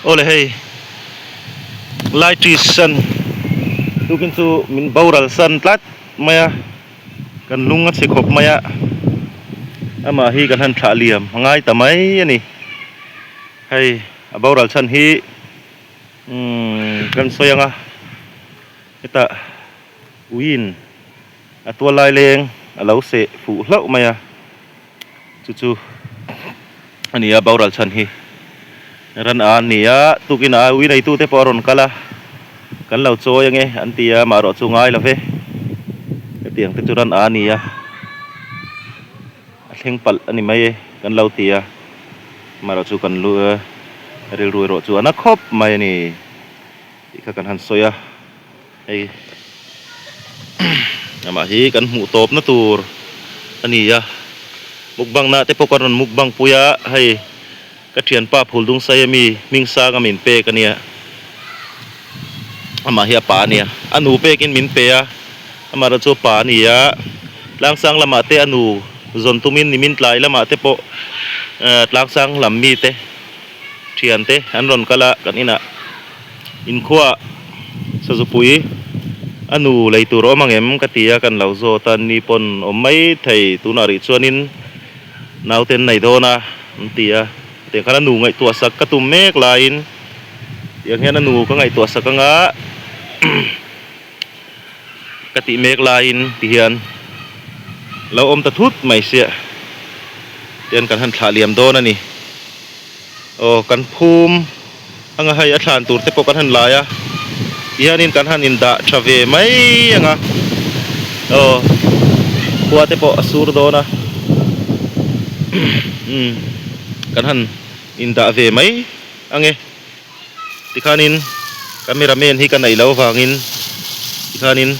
Awle hei Laiṭis san tukin chu min boral san tlat mai a, kan lung a chhe khawp mai a, amah hi kan han thlah liam a ngai ta mai a ni. Hei a boral chhan hi umm kan sawi ang a, hetah uiin a tual lai leng a lo seh fuh hlauh mai a. Chu chu a ni a boral chhan hi ran a ni a tukin a ui neitu te pawh a rawn kal a kan lo chawi ange an ti a amaherawh chu ngai lo ve hetiang te chu ran a ni a a thleng palh a ni mai e kan lo ti a amaherawh chu kan lu rilru erawh chu a na khawp mai a ni tih kha kan han sawi a. Hei amah hi kan hmuh tawpna tur a ni a, mukbang na te pawh ka rawn mukbang pui a, hei ka thianpa Phuldung Sai ami hming sanga min pek a nia, amah hi a pa a nia, a nu pekin min pe a, amaherawh chu a pa a ni a, tlangsang lamah te a nu zawn tumin nimin tlai lamah te pawh tlangsang lam mite thiante an rawn kal a kan inah. Inkhua Sazupui a nu lei tur awm angem ka ti a, kan lo zawt a, ni pawn awm mai thei tunah rih chuanin naute an nei dawn a an ti a, tiang khan a nu ngaihtuah sak ka tum mek laiin tiang hian a nu ka ngaihtuah sak anga ka tih mek laiin tihian lo awm ta thut mai sia tian kan han thlah liam dawn a ni. Aw kan phum anga hei a thlan tur te pawh kan han lai a tihianin kan han indah tha ve mai anga aw khua te pawh a sur dawn a umm kan han indah ve mai ange tikhanin camera man hi ka neih loh avangin tikhanin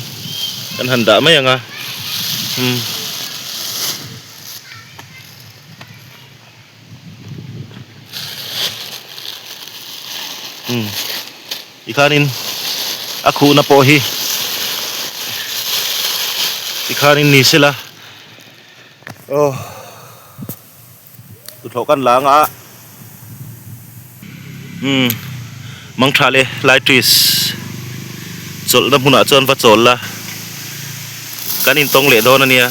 kan han dah mai anga umm. Umm tikhanin a khuhna pawh hi tikhanin ni sela aw tuthlawh kan la anga umm mangtha leh lai trees chawlhna hmunah chuan va chawl la kan intawng leh dawn ania.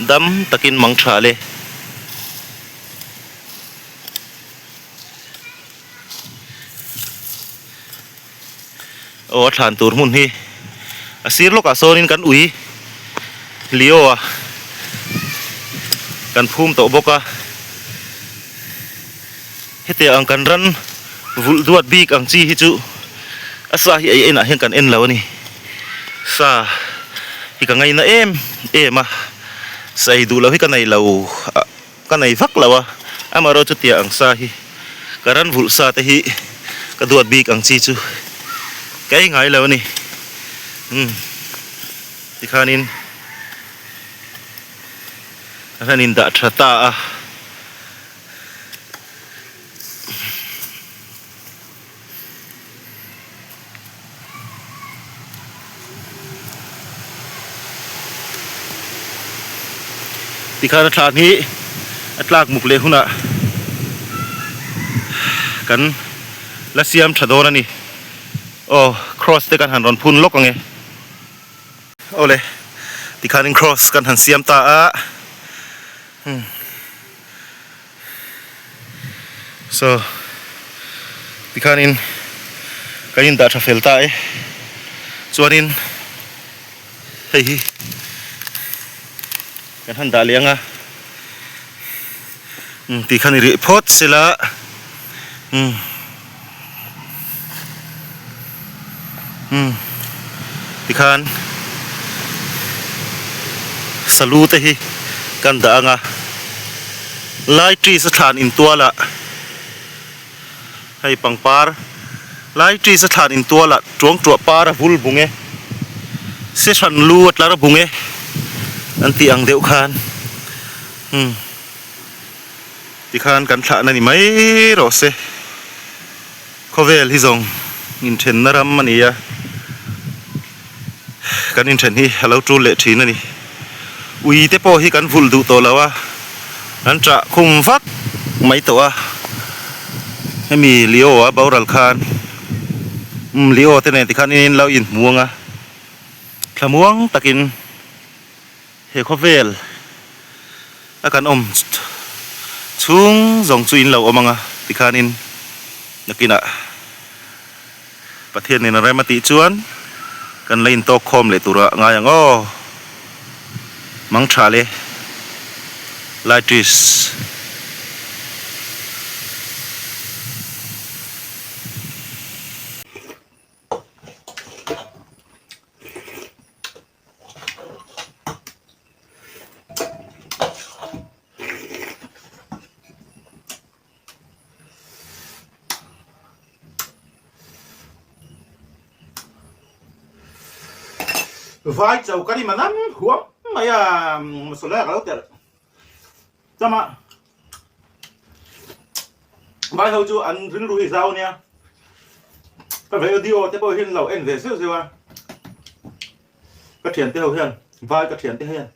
Dam takin mang tha le. Aw a thlan tur hmun hi a sir lawkah sawnin kan ui Leo a kan phum tawh bawk a. Hetiang ang kan ran vulh duat bik ang chi hi chu a sa hi ei enah hian kan en lo a ni. Sa hi ka ngaina em em a, sa ei duh loh hi ka nei lo ka nei vak lo a, amaherawh chutiang ang sa hi ka ran vulh sa te hi ka duat bik ang chi chu ka ei ngai lo a ni. Umm tikhanin a han indah tha ta a. Tikhan a thlan hi a tlak muk leh hunah kan la siam tha dawn a ni. Aw cross te kan han rawn phun lawk ang e. Awle tikhanin cross kan han siam ta a. So tikhanin kan indah tha fel ta e chuanin hei hi kan han dah leh ang a umm tikhan i rih phawt sela umm umm tikhan salu te hi kan dah ang a lai trees a thlan intual ah hei pangpar lai trees a thlan intual ah tuangtuah par a vul bung e se hran lu a tlar bung e an tih ang deuh khan umm. Tikhan kan thlahna ni mai rawh se. Khawvel hi zawng inthenna ram a ni a, kan inthen hi a lo tul leh thin a ni. Ui te pawh hi kan vulh duh tawh lo a, an chah khum vak mai tawh a. Hemi Leo a boral khan umm Leo te nen tikhan in lo inhmu ang a, thlamuang takin he khawvel a kan awm chhung zawng chu in lo awm ang a tikhanin nakinah Pathianin a rem a tih chuan kan la intawk khawm leh turah ngai ang aw. Mang tha le Laitrice. Vai cho ka ni manam huam mai a masala ka lo telh chama vai ho chu an rilru hi zau ania ka video te pawh hian lo en ve zeuh zeuh a ka thiante ho hian vai ka thiante hian.